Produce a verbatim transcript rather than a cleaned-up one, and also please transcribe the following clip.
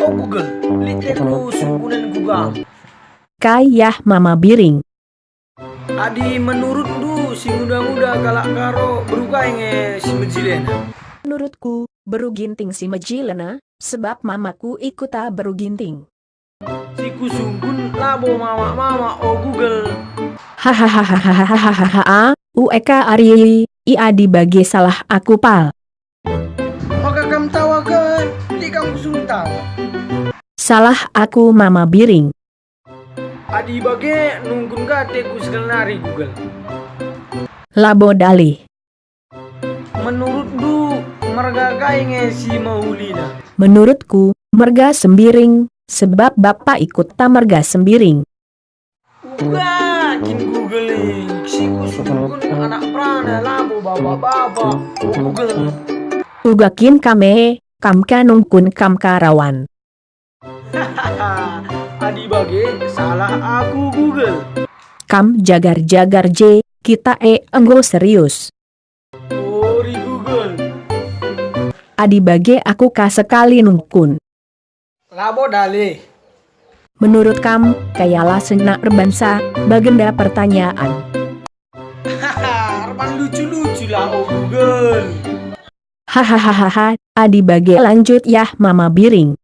O Google, lit e ku sungkunen kuga. Kai yah Mama Biring? Adi menurutndu si nguda-nguda kalak Karo beru kai nge si mejilena? Menurutku, beru Ginting si mejilena, sebab mamaku i kuta beru Ginting. Si kusungkun labo mamak-mamak, o Google. Hahaha, ueka ari, i adi bage salah aku pal. Maka kam tawa ke, lit kam kusuruh tawa. Salah aku Mama Biring. Adi bage nungkun ka ate ku sekalnari, Google. Labo dalih. Menurutndu, merga kai nge si mehulina? Menurutku, merga Sembiring, sebab bapa i kuta merga Sembiring. Uga kin Google e, si kusungkun anak perana labo bapa-bapa, o Google. Uga kin kam e, kam ka nungkun kam ka rawan. Adi bage, salah aku, Google. Kam jagar-jagar je, kita e enggo serius. Ori, Google. Adi bage aku ka sekali nungkun. Labo dalih. Menurut kam, kai alasenna erbansa bagenda pertanyaan? Erban lucu-lucu lah, o Google. Hahaha, adi bage lanjut yah Mama Biring.